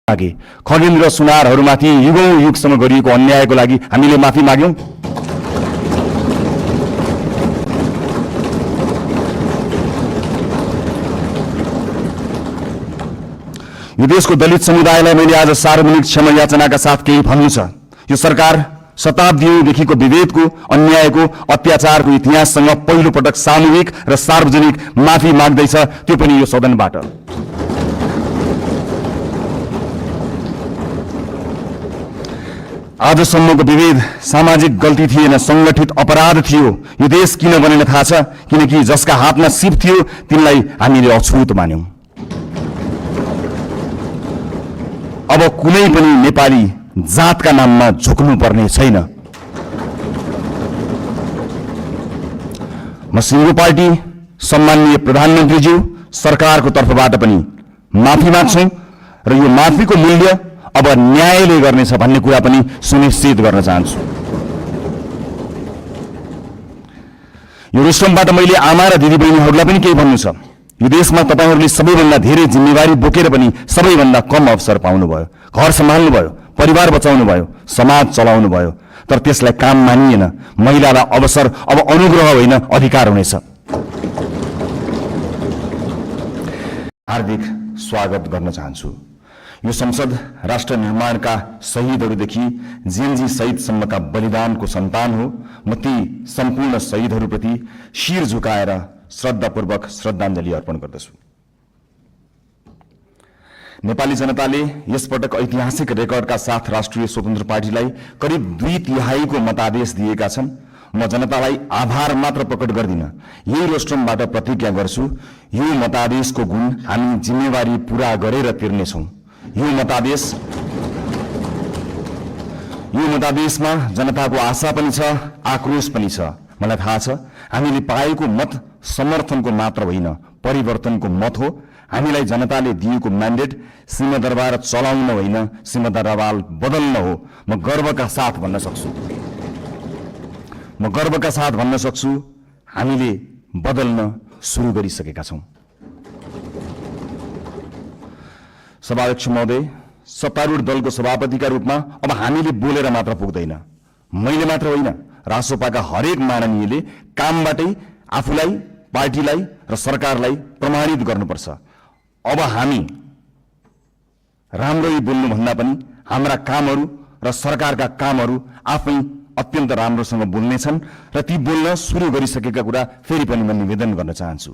मागे। खगेन्द्र सुनारहरूमाथि युगौं युगसम्म गरिएको अन्यायको लागि हामीले माफी माग्यौं। यो देशको दलित समुदायलाई मैले आज सार्वजनिक क्षमा याचनाका साथ केही भन्नु छ। यो सरकार शताब्दीदेखिको विभेदको, अन्यायको, अत्याचारको इतिहाससँग पहिलो पटक सामूहिक र सार्वजनिक माफी माग्दैछ, त्यो पनि यो सदनबाट। आजसम्मको विभेद सामाजिक गल्ती थिएन, संगठित अपराध थियो। यो देश किन बनेन थाहा छ? किनकि जसका हातमा सिप थियो तिनलाई हामीले अछुत मान्यौं। अब कुनै पनि नेपाली जातका नाममा झुक्नु पर्ने छैन। म सिङ्गो पार्टी सम्माननीय प्रधानमन्त्रीज्यू सरकारको तर्फबाट पनि माफी माग्छौं र यो माफीको मूल्य अब न्यायले गर्नेछ भन्ने कुरा पनि सुनिश्चित गर्न चाहन्छु। यो रेस्टुरेन्टबाट मैले आमा र दिदीबहिनीहरूलाई पनि केही भन्नु छ। यो देशमा तपाईहरूले सबैभन्दा धेरै जिम्मेवारी बोकेर पनि सबैभन्दा कम अवसर पाउनुभयो। घर सम्हाल्नुभयो, परिवार बचाउनुभयो, समाज चलाउनुभयो, तर त्यसलाई काम मानिएन। महिलालाई अवसर अब अनुग्रह होइन, अधिकार हुनेछ। हार्दिक स्वागत गर्न चाहन्छु। यो संसद राष्ट्र निर्माणका शहीदहरूदेखि जेएनजी शहीदसम्मका बलिदानको सन्तान हो। म ती सम्पूर्ण शहीदहरूप्रति शिर झुकाएर श्रद्धापूर्वक श्रद्धाञ्जली अर्पण गर्दछु। नेपाली जनताले यसपटक ऐतिहासिक रेकर्डका साथ राष्ट्रिय स्वतन्त्र पार्टीलाई करिब 2/3 मतादेश दिएका छन्। म जनतालाई आभार मात्र प्रकट गर्दिन, यही रोस्ट्रमबाट प्रतिज्ञा गर्छु, यो मतादेशको गुण हामी जिम्मेवारी पूरा गरेर तिर्नेछौँ। यो मतादेशमा जनताको आशा पनि छ, आक्रोश पनि छ। मलाई थाहा छ हामीले पाएको मत समर्थनको मात्र होइन, परिवर्तनको मत हो। हामीलाई जनताले दिएको म्यान्डेट सिंहदरबार चलाउन होइन, सिंहदरबार बदल्न हो। म गर्वका साथ भन्न सक्छु हामीले बदल्न सुरु गरिसकेका छौं। सभाध्यक्ष महोदय, सत्तारूढ दलको सभापतिका रूपमा अब हामीले बोलेर मात्र पुग्दैन। मैले मात्र होइन, रासोपाका हरेक माननीयले कामबाटै आफूलाई, पार्टीलाई र सरकारलाई प्रमाणित गर्नुपर्छ। अब हामी राम्ररी बोल्नु भन्दा पनि हाम्रा कामहरू र सरकारका कामहरू आफै अत्यन्त राम्रोसँग बोल्नेछन् र ती बोल्न सुरु गरिसकेका कुरा फेरि पनि म निवेदन गर्न चाहन्छु।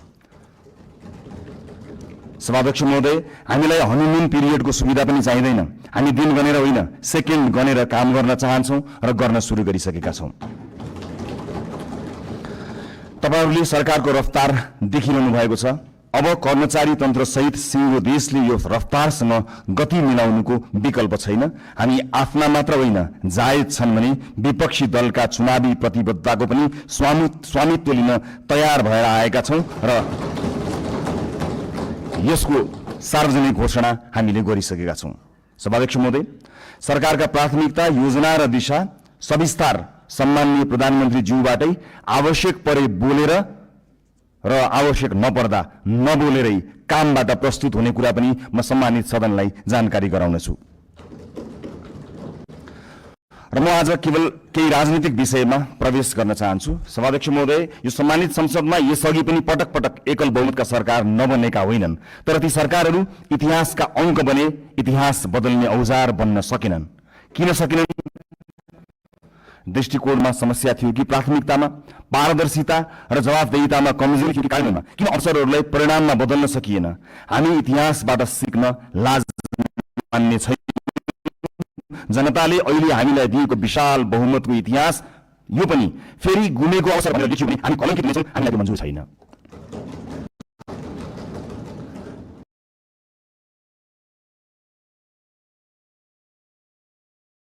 सभाध्यक्ष महोदय, हामीलाई हनीमुन पिरियडको सुविधा पनि चाहिँदैन। हामी दिन गनेर होइन, सेकेन्ड गनेर काम गर्न चाहन्छौँ र गर्न सुरु गरिसकेका छौँ। तपाईहरूले सरकारको रफ्तार देखिरहनु भएको छ। अब कर्मचारी तन्त्र सहित सिङ्गो देशले यो रफ्तारसँग गति मिलाउनुको विकल्प छैन। हामी आफ्ना मात्र होइन, जायज छन् भने विपक्षी दलका चुनावी प्रतिबद्धताको पनि स्वामित्व लिन तयार भएर आएका छौं र यसको सार्वजनिक घोषणा हामीले गरिसकेका छौं। सभाध्यक्ष महोदय, सरकारका प्राथमिकता, योजना र दिशा सविस्तार सम्माननीय प्रधानमन्त्रीज्यूबाटै आवश्यक परे बोलेर र आवश्यक नपर्दा नबोलेरै कामबाट प्रस्तुत हुने कुरा पनि म सम्मानित सदनलाई जानकारी गराउनेछु। र म आज केवल केही राजनीतिक विषयमा प्रवेश गर्न चाहन्छु। सभाध्यक्ष महोदय, यो सम्मानित संसदमा यसअघि पनि पटक पटक एकल बहुमतका सरकार नबनेका होइनन्, तर ती सरकारहरू इतिहासका अंक बने, इतिहास बदल्ने औजार बन्न सकेनन्। किन सकेनन्? दृष्टिकोणमा समस्या थियो कि प्राथमिकतामा, पारदर्शिता र जवाफदेहितामा कमजोरी थियो कि कार्यान्वयनमा? किन अवसरहरूलाई परिणाममा बदल्न सकिएन? हामी इतिहासबाट सिक्न लाज मान्ने छैन। जनताले अहिले हामीलाई दिएको विशाल बहुमतको इतिहास यो पनि फेरि गुमेको अवसर भनेर देख्यो भने हामी कलङ्कित हुनेछौँ। हामीलाई त्यो मन्जुर छैन।